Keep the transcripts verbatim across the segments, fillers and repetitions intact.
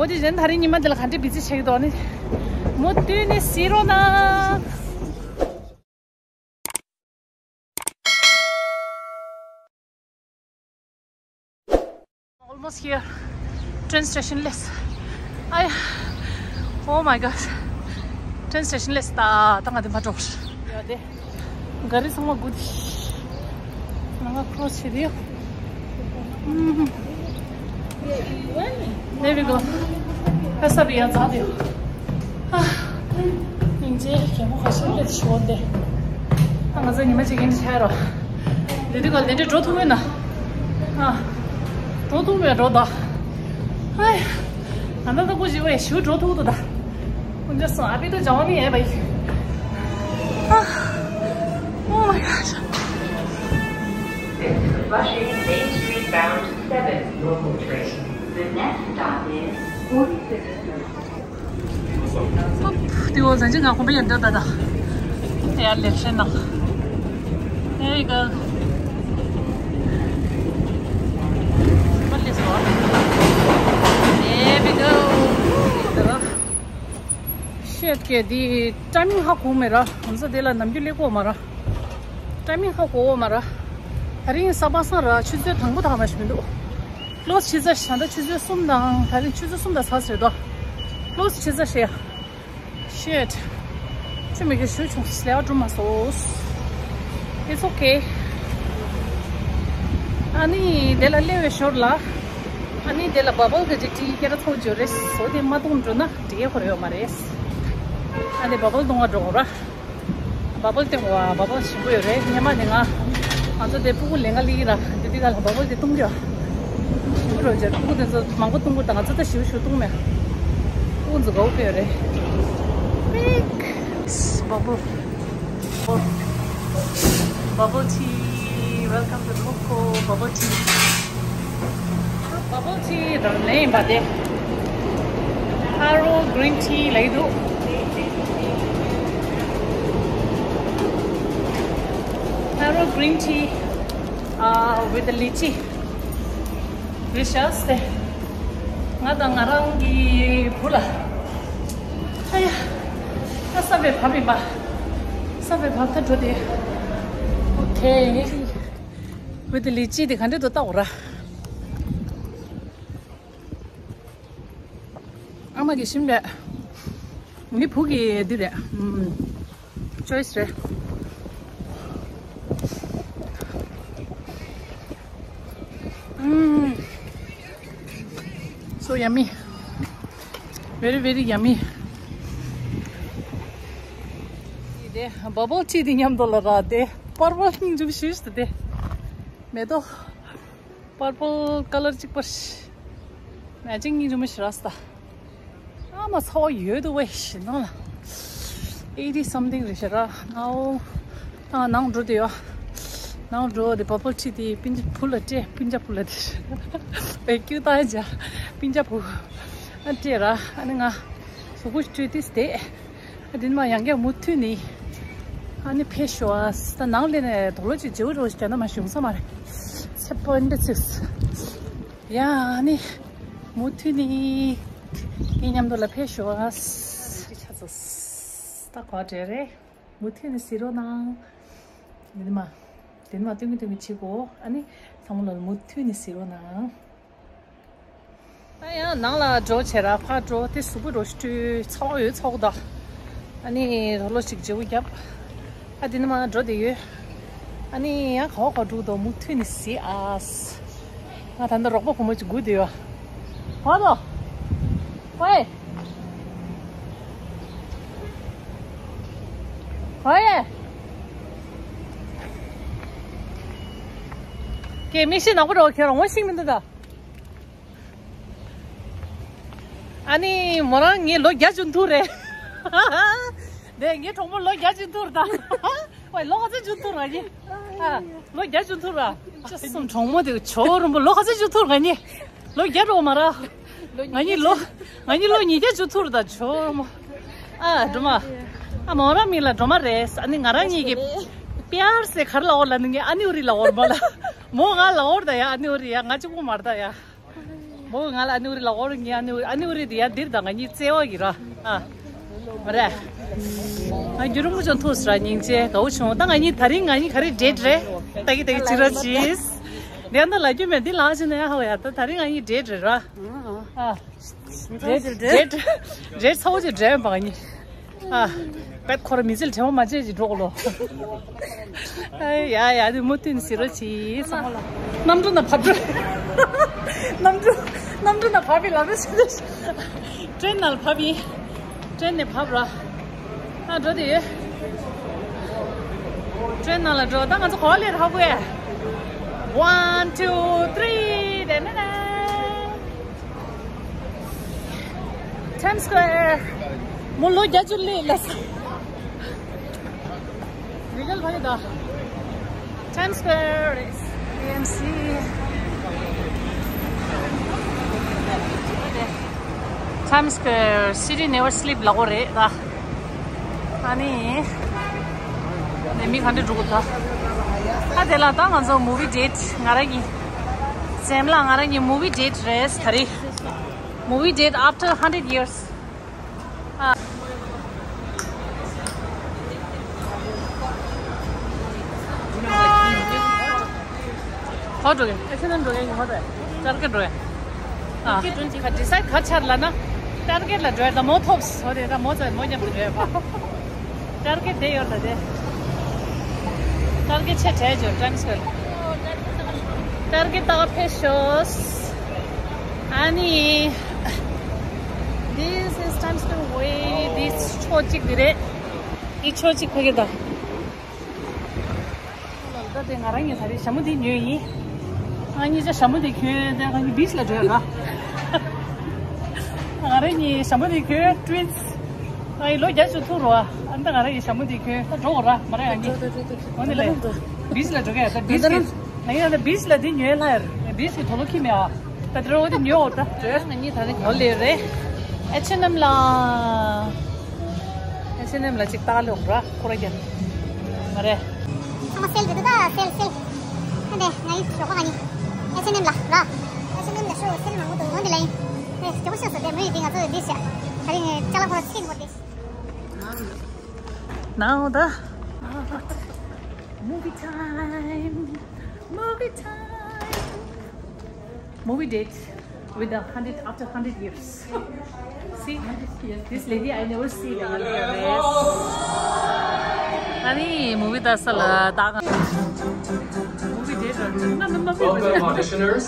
འོ་དེ་གཞན་ད་རིང་ཉི་མ་འདི་ལ་ག་འདྲའི་བི་ཛི་བྱེད་ཀྱི་འདུག་ནི། མུ་མཐུད་ནས་གཟིགས་རོགས་གནང་། Almost here. Train station less. ཨ་ཡ། Oh my god. Train station less. ད་ད་ང་དེ་མ་འགྲོ། ཡ་དེ། ག་རི་ཚང་མ་སྒུག་དེ། ང་ཁོ་ཆེ་དེ། There we go. ཧ་ས་བི་ཡ་ཛ་དེ། ཨ། སྙིང་རྗེ་རྒན་མོ་ཁ་ཤས་སླེབས་ཤོར་ཏེ། ཨ་ང་ཚོ་ཉི་མ་གཅིག་ཡིན་ཆ་རོ། དེ་དུས་ག་ལེ་འདྲེ་འགྲོ་ཐུབ་མེད་ན། ཨ། འགྲོ་ཐུབ་མེད་འགྲོ་ད། ཨ་ཡ། ང་ད་ད་ཀུ་ཞི་བའི་ཞུ་འགྲོ་ཐུབ་ཏུ་ད། ཀུན་ཅ་སོང་ཨ་པི་ཏོ་ཇ་བ་མི་ཡས་པ་ཡི། ཨ། Oh my gosh. This is Flushing Main Street bound seven local train. The next stop is forty-six. དེ་འོ་ཟན་ཅི་ང་ཁོམ་པ་ཡར་འདྲ་ད་ད། ཡར་ལེགས་བཤད་ནང་། There you go. What is what? There we go. ཤེད་ཀྱི་དེ་ཊའི་མིང་ཧ་གོ་མེད་ར། ང་ཚོ་དེ་ལ་ནམ་རྒྱུན་སླེབས་གོ་མ་ར། ཊའི་མིང་ཧ་གོ་མ་ར། ད་རིང་གཟའ་པ་སངས་ར་ཆུ་ཚོད་དང་པོ་དང་མ་ཞིག་མི་འདུག་ཀློ་ཆི་ཚ་ཞག་ད་ཆུ་ཚོད་གསུམ་དང་ད་རིང་ཆུ་ཚོད་གསུམ་དང་ཚ་ཟེར་དོ། ཀློ་ཆི་ཚ་ཞེ། Shit. ཆུ་མི་གི་ཞུ་ཆུང་སི་ལེ་བ་གྲུ་མ་སོས། It's okay. ཨ་ནི་དེ་ལ་སླེབས་པའི་ཞོར་ལ། ཨ་ནི་དེ་ལ་བ་བལ་གི་ཅིག་ཏི་ཀེ་ར་ཚོགས་འཇོ་རེས་སོ་དེ་མ་གཏོང་འགྲོ་ན་འགྲིག་ཡ་ཁོ་ར་ཡོད་མ་རེད། ཨ་ནི་བ་བལ་གཏོང་བ་འགྲོ་གོ་ར། བ་བལ་སྟེང་བ་བ་བལ་ཞིམ་པོ་ཡོད་རེད། སྙེ་མ་ནི་ང་ང་ཚོ་དེ་ཕྲུ་གུ་ལེན་ག་ལི་ར་དེ་དུས་ག་ལ་བ་བལ་དེ་བཏུང་རྒྱུ། ཕྲུ་གུ་རོ་ཇར་ཕྲུ་གུ་དེ་ཚོ་མང་པོ་བཏུང་དགོས་ད། ང་ཚོ་ད་ཞིའུ་ཞུ་བཏུང་མེད། ཕྲུ་གུ་ཚོ་དགའ་བོ་ཕེ་ཡོད་རེད། Big bubble bubble tea. Welcome to Coco bubble tea. Bubble tea རང་ལེན་པ་དེ། Taro green tea ལེགས་འདུག Taro green tea, uh, with the lychee. Delicious དེ། ང་དང་ང་རང་གི་བུ་ལ། ཨ་ཡ། ད་ས་བའི་བབ་ཡིན་པ། ས་བའི་བབ་ད་འགྲོ་དེ། Okay. With the lychee དེ་ག་འདྲ་འདུག་ལྟ་འོ་ར། ཨ་མ་གི་ཞིམ་རེད། ངའི་བུ་གི་འདི་རེད། ཨུམ། Choice རེད། ཨུམ། So yummy. Very, very yummy. དེ་bubble tea དེ་མཉམ་དུ་ལ་ར་དེ་པར་པལ་སྙིང་རྗེ་ཞིག་དེ་མེ་ཏོག Purple colour གཅིག་པ་ཞིག Matching གཉིས་འཇུ་མི་ཞིག་ར་སྟ། ཨ་མ་ཚ་བ་ཡོད་དུ་བས་ཞིག་ནང་ལ། Eighty something རེད་ཤག་ར། ནའོ། ཨ་ནང་འགྲོ་དེ་ཡོད། ནང་འགྲོ་དེ་bubble tea དེ་སྤུན་ཀྱག་བུ་ལ་སྤྲད། སྤུན་ཀྱག་བུ་ལ་དེ། བས་ཀྱུ་ཏ་ཡ་ཇ། སྤུན་ཀྱག་བུ། ཨ་སྤྲད་ར། ཨ་ནི་ང་གཟུགས་པོ་སྤྲོད་དུས་དེ། ཨ་དེ་ནི་མ་ཡང་བསྐྱར་མུ་མཐུད་ནི། ཨ་ནི་ཕེབས་ཤོག་ཨ། ད་ནང་ལས་ནས་དོག་ལོ་ཅིག་བརྗེ་བོ་རོ་ཞིག་རྒྱ་ནག་མ་བྱུང་ས་མ་རེད། ཚེ་པོ་འདི་ཚིགས། ཡ་ཨ་ནི། མུ་མཐུད་ནི། ངའི་མཉམ་དུ་ལ་ཕེབས་ཤོག་ཨ། ད་གོ་བྲེལ་རེད། མུ་མཐུད་ནི་གཟིགས་རོགས་གནང་། དེ་ནི་མ། དེ་ནི་མ་སྟོན་གི་སྟོན་གི་བྱེད་གོ་ཨ་ནི། ཚང་མ་ལ་མུ་མཐུད་ནི་གཟིགས་རོགས་གནང་། ད་ཡང་ནང་ལ་འགྲོ་བྱས་ར་ཕར་འགྲོ་དེ་གཟུགས་པོ་རོ་ཞིག་བཀྲུས་ཚ་བ་ཡོད་ཚ་བ་ད། ཨ་ནི་རོ་ལོ་ཞིག་བརྗེ་བོ་བརྒྱབ། ཨ་དེ་ནི་མ་འགྲོ་དེ་ཡོད། ཨ་ནི་ཡང་ག་བ་ག་འགྲོ་དོ་མུ་མཐུད་ནི་གཟིགས་ཨ། ང་ད་ནི་རོགས་པ་བུ་མོ་ཅིག་སྒུག་དེ་ཡོད། ག་དོ། ཝེ། ཝེ། ཀེ་མི་ཤི་ནག་པོ་རོ་ཁྱེར་འོང་ཤིག་མི་འདུག་ད། ཨ་ནི་མོ་རང་ངའི་ལོ་བརྒྱ་བྱུང་ཐུག་རེད། དེ་ངའི་གྲོགས་མོ་ལོ་བརྒྱ་བྱུང་ཐུག་རེད་ད། ཨོའི་ལོ་ག་ཚོད་བྱུང་ཐུག་ར་ཡིན། ཨ་ལོ་བརྒྱ་བྱུང་ཐུག་ར། ཅི་སོང་གྲོགས་མོ་དེ་ཇོ་རིན་པོ་ལོ་ག་ཚོད་བྱུང་ཐུག་ར་ངའི་ལོ་བརྒྱ་རོ་མ་ར། ང་གཉིས་ལོ་ང་གཉིས་ལོ་ཉིས་བརྒྱ་བྱུང་ཐུག་ར་ད་ཇོ་རིན་པོ། ཨ་སྒྲོལ་མ། ཨ་མོ་རང་མིང་ལ་སྒྲོལ་མ་རེད། ཨ་ནི་ང་རང་གཉིས་ཀྱི་པེ་ཡར་སེ་གར་ལ་འོར་ལ་ནི་ངས་ཨ་ནི་འུ་རི་ལ་འོར་མ་ལ། མོ་ང་ལ་འོར་ད་ཡ། ཨ་ནི་འུ་རི་ཡ་ང་གཅིག་པོ་མ་རེད་ད་ཡ། མོ་ང་ལ་ཨ་ནི་ཨུ་རི་ལ་འོར་ངའི་ཨ་ནི་ཨུ་རི་ཨ་ནི་ཨུ་རི་དེ་ཡ་འདིར་དང་ང་གཉིས་བརྩེ་བ་གི་ར། ཨ། མ་རེད། ང་རྒྱུ་རུ་མུ་ཅོན་ཐུག་སྲ་སྙིང་རྗེ་དགའ་བོ་བྱུང་། ད་ང་གཉིས་ད་རིང་ང་གཉིས་ག་རེ་ཌེ་ཊི་རེད། ད་གི་ད་གི་ཅི་ར་ཅིས། འདི་ཡང་ད་ལ་རྒྱུ་མེད་འདི་ལ་ཅི་ནས་ཧ་བ་ཡ། ད་ད་རིང་ང་གཉིས་ཌེ་ཊི་རེད་ར། ཨ། ཌེ་ཊི་ཌེ་ཊི་ཌེ་ཊི་ཚ་བོ་ཅིག་ཌེ་ཊི་བ་གཉིས། ཨ། པད་ཁོ་ར་མི་ཚེ་ལ་དྲན་པ་མ་བརྗེད་ཅིག་འགྲོ་གོ་ལོ། ཨ་ཡ་ཡ་དེ་མུ་མཐུད་ཟེར་རོ་ཅིས་ཚང་མ་ལ། གནམ་གྲུ་ན་བབས་འགྲོ། གནམ་གྲུ་གནམ་གྲུ་ན་བབས་པའི་ལམ་རེ་ཟེར། ཏྲེན་ནང་ལ་བབས་ཡིན། ཏྲེན་ནས་བབས་ར། ཨ་འགྲོ་དེ་ཡོད། ཏྲེན་ནང་ལ་འགྲོ། ད་ང་ཚོ་ག་པར་སླེབས་ར་ཧ་གོ་ཡ། One, two, three. དེ་ནས་ནས། Times Square. མོ་ལོ་བརྒྱད་ཅུ་སླེབས་ལ་ས། ལི་གལ་ཕ་གི་ད། Times Square is A M C. Times Square, city never sleep ལབ་དགོས་རེད་ད། ཨ་ནི། ནས་མི་ག་འདྲ་འགྲོ་གི་འདུག་ཨ་དེ་ལ་ད་ང་ཚོ་movie date ང་རང་གི་སེམས་ལ་ང་རང་གི་movie date རེད་ད་རེད། Movie date after hundred years. ཨ། ཧོ་འགྲོ་གི་ཨེ་ཤེ་ནམ་འགྲོ་གི་ཧོ་རེད། ཊར་གེ་འགྲོ་ཡ། ཨ། ཁ་ཌི་སའེ་ཌི་ག་ཆར་ལ་ན། ཊར་གེ་ལ་འགྲོ་ཡ་ད་མོ་ཐོབ་སོ་རེད་ད་མོ་ཚ་མོ་མཉམ་དུ་འགྲོ་ཡ་ཕ། ཊར་གེ་དེ་ཡོད་ལ་དེ། ཊར་གེ་ཆེ་གྲས་ཇོ་ཊའིམ་སི་ཀོ་ཡར། ཊར་གེ་ད་ཕེ་ཤོས། ཨ་ནི། This is Times Square way. This ཕྱོགས་གཅིག་དེ་རེད། འདི་ཕྱོགས་གཅིག་ཕ་གི་ད། ད་དེ་ང་རང་གཉིས་ད་རེས་ཞྭ་མོ་དེ་ཉོས་ཡིན། ང་གཉིས་ཆ་ཞྭ་མོ་དེ་གྱོན་དེ་ང་གཉིས་བིཆ་ལ་འགྲོ་ཡ་ག་ང་རང་གཉིས་ཞྭ་མོ་དེ་གྱོན་ཊི་ཝིན་སི། ང་ཡི་ལོ་བརྒྱད་ཅུ་ཐུག་རོ་ཨ། ཨ་ནི་ད་ང་རང་གཉིས་ཞྭ་མོ་དེ་གྱོན་ད་འགྲོ་གོ་ར་མ་ར་ཡ་གཉིས། འོ་ནི་ལེ། བིཆ་ལ་འགྲོ་ག་ཡ་ད་བིཆ་གི་ང་གཉིས་ད་བིཆ་ལ་དེ་ཉོས་ལ་ཡ་བིཆ་གི་དོ་ལོ་ཁྱི་མེད་ཨ། ད་དེ་རོ་དེ་ཉོ་འོ་ད་འགྲོ་ཡ་ང་གཉིས་ད་རེས་གོ་ལེ་རེད། ཨེཆ་ཨེན་ཨེམ་ལ། ཨེཆ་ཨེན་ཨེམ་ལ་ཅིག་ལྟ་ལོང་ར་ཁོ་ར་རྒྱབ། མ་རེད། ཚང་མ་སེལ་འདུག་ད་སེལ་སེལ། ཧ་འདས་ང་ཡི་ཞོགས་པ་ག་ནི། ཨེཆ་ཨེན་ཨེམ་ལ་ར། ཨེཆ་ཨེན་ཨེམ་ལ་ཤོག་སེལ་མང་པོ་འདུག་འོན་ཏེ་ལ་ཡིན། ཨེ་སྐྱོ་པོ་ཤོག་ཟེར་དེ་མོ་ཡིན་དེ་ང་ཚོ་འདི་བྱ། ད་རིང་ཅ་ལག་ཁོ་ར་ཚིག་མོ་དེ། Now the movie time. Movie time. Movie date with a hundred after hundred years. See, this lady I never see like this. ཨ་ནི་movie ད་ས་ལ་ད་ང་movie date ན་ན་ན་ན། Welcome, auditioners.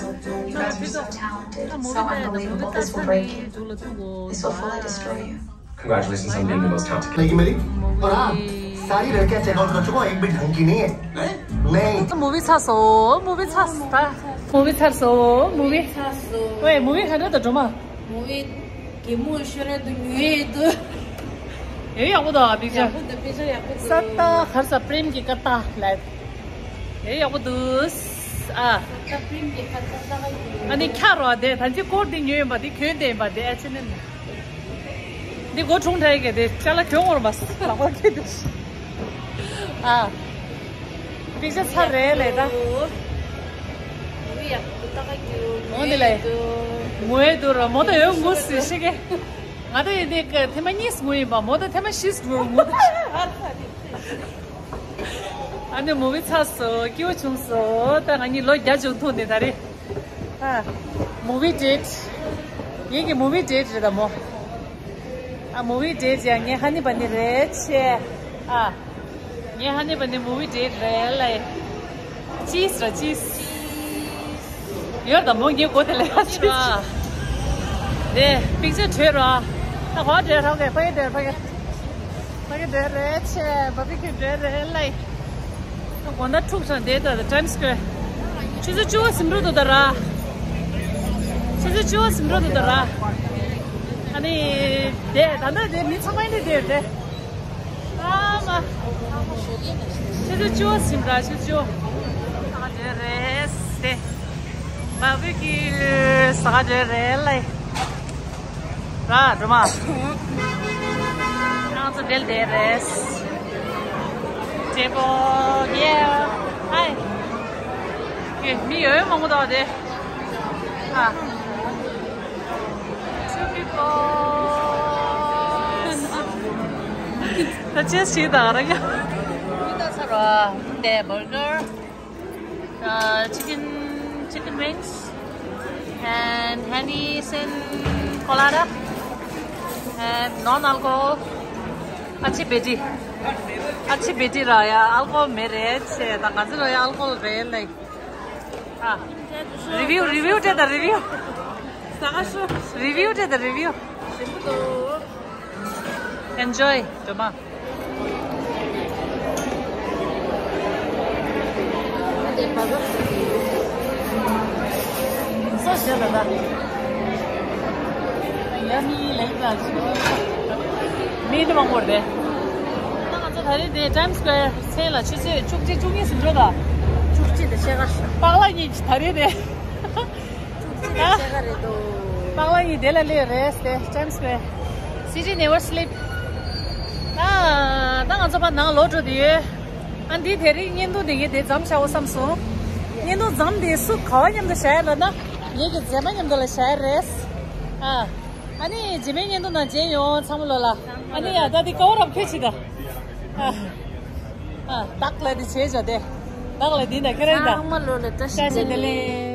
You guys are so talented, so unbelievable. This will break you. This will fully destroy you. Congratulations on being the most talented. लेकिन मेरी और हाँ, सारी लड़कियां चेकआउट कर चुका हूँ, एक भी ढंग की नहीं है। नहीं। movie ཚར་སོང་། movie ཚར་སོང་། ད་movie ཚར་སོང་། movie ཚར་སོང་། ཝེ་movie ག་འདྲ་འདུག་སྒྲོལ་མ། movie གད་མོ་ཤོར་ར་འདུག་ཉོས་འདུག་ཡོད་ཡག་པོ་འདུག picture། ཡག་པོ་འདུག picture ཡག་པོ་འདུག་ས་ཏ་ཧར་ས་པྲེམ་གྱི་ཀ་ཏ་ལ། ཡོད་ཡག་པོ་འདུག་ཨ། ས་པྲེམ་གྱི་ཀ་ཏ་ལ། ཨ་ནི་ཁྱ་རོ་དེ་ད་ཅི་སྐོར་དེ་ཉོས་ཡིན་པ་དེ་གྱོན་དེ་ཡིན་པ་དེ་ཨ་ཆེ་ནི། འདི་སྒོ་ཆུང་དྲགས་ཀྱི་དེ་ཅ་ལག་གྱོན་འོར་མ་ལག་པ་ཁྱེར་དུ། ཨ། picture ཚར་རེད་ལས་ད། འོ་དེ་ལས། ངུ་ཡས་འདུག་ར་མོ་ད་ཡོད་ངུ་སི་ཤི་གེ་ང་ད་ཡིན་དེ་ཐེངས་མ་གཉིས་ངུ་ཡིན་པ་མོ་ད་ཐེངས་མ་བཞི་ངུ་ངུ། ཨ་ནི་movie ཚར་སོང་། སྐྱིད་པོ་བྱུང་སོང་། ད་ང་གཉིས་ལོ་བརྒྱ་བྱུང་ཐུག་ནས་ད་རེད། ཨ། movie date། ངེད་ཀྱི་movie date རེད་ད་མོ། ཨ་movie date ཡ་ངའི་ཧ་ནི་བ་ནི་རེད་ཆེ། ཨ། ངའི་ཧ་ནི་བ་ནི་movie date རེད་ལ། ཅིས་ར་ཅིས། ཡོད་ད་མོ་ངའི་མགོ་དེ་ལ་ཡ་ཅིས། དེ་picture བྲོས་ར། ད་གོ་བྲོས་ར་གས་ཕ་གི་བྲོས་ཕ་གི། ཕ་གི་འདྲ་རེད་ཆེ། བ་བི་ཁི་འདྲ་རེད་ལ། དགོང་དག་འཁྲུག་ཆགས་བསྡད་ད་Times Square། ཆུ་ཚོད་བཅུ་པ་ཟིན་འགྲོ་འདུག་ད་ར། ཆུ་ཚོད་བཅུ་པ་ཟིན་འགྲོ་འདུག་ད་ར། ཨ་ནི་དེ་ད་ལྟ་དེ་མི་ཚང་མ་འདི་དེ་རེད། ཨ་མ། ཆུ་ཚོད་བཅུ་པ་ཟིན་ར་ཆུ་ཚོད་བཅུ་པ། ཟ་ག་འདྲ་རེད་དེ། བ་བི་ཁི་ཟ་ག་འདྲ་རེད་ལ། ར་སྒྲོལ་མ། ང་ཚོ་འབྲེལ་བསྡད་རེད། Table, yeah. Hi. ཀེ་མི་ཡོད་མང་པོ་འདུག་དེ། ཨ། ཅེས་ཞིག་དང་ར་ཡ། ད་ས་ར་དེ་བར་གར། Uh, chicken, chicken wings and Heineken colada and non-alcohol. Achi beti, achi beti ra ya, alcohol མེད་རེད་ཅེས། ད་ང་ཚོ་ལ་ཡ་alcohol རེད། Like, ah, review, review དེ་ད་review. Review དེ་ད་review. Enjoy, Joma. མི་འདི་མང་པོ་རེད། ད་ང་ཚོ་ད་རེས་དེ་Times Square ཚེས་ལ་ཆུ་ཚོད་བཅུ་གཅིག་བཅུ་གཉིས་སུ་འགྲོ་ད། བཅུ་གཅིག་དང་ཕྱེད་ཀ་ཞིག་པགས་ལག་གཉིས་ཀྱི་ད་རེས་དེ། ཨ། པགས་ལག་གཉིས་དེ་ལ་སླེབས་རེད་དེ། Times Square. City never sleep. ད་ད་ང་ཚོ་ཕར་ནང་ལོག་འགྲོ་དེ་ཡོད། ཨ་འདི་དེ་རིང་བརྙན་ཐུང་དེ་ངས་དེ་མཚམས་བཞག་འོ་བསམ་སོང་། བརྙན་ཐུང་མཚམས་དེ་སུ་ག་བ་མཉམ་དུ་བཞག་ཡ་ལབ་ན། ངེད་ཀྱི་མཛེས་མ་མཉམ་དུ་ལ་བཞག་ཡ་རེད། ཨ། ཨ་ནི་རྗེས་མའི་བརྙན་ཐུང་ནང་མཇལ་ཡོང་ཚང་མ་ལོ་ལ། ཨ་ནི་ཡ་ད་དེ་ཀ་བོ་རབ་ཁྱོད་ཆི་ད། ཨ། ཨ། བདག་ལ་དེ་བྱེད་བྱ་དེ། བདག་ལ་དེ་ན་ཁྱེད་རང་ད། ཚང་མ་ལོ་ལ་བཀྲ་ཤིས་བཀྲ་ཤིས་བདེ་ལེགས།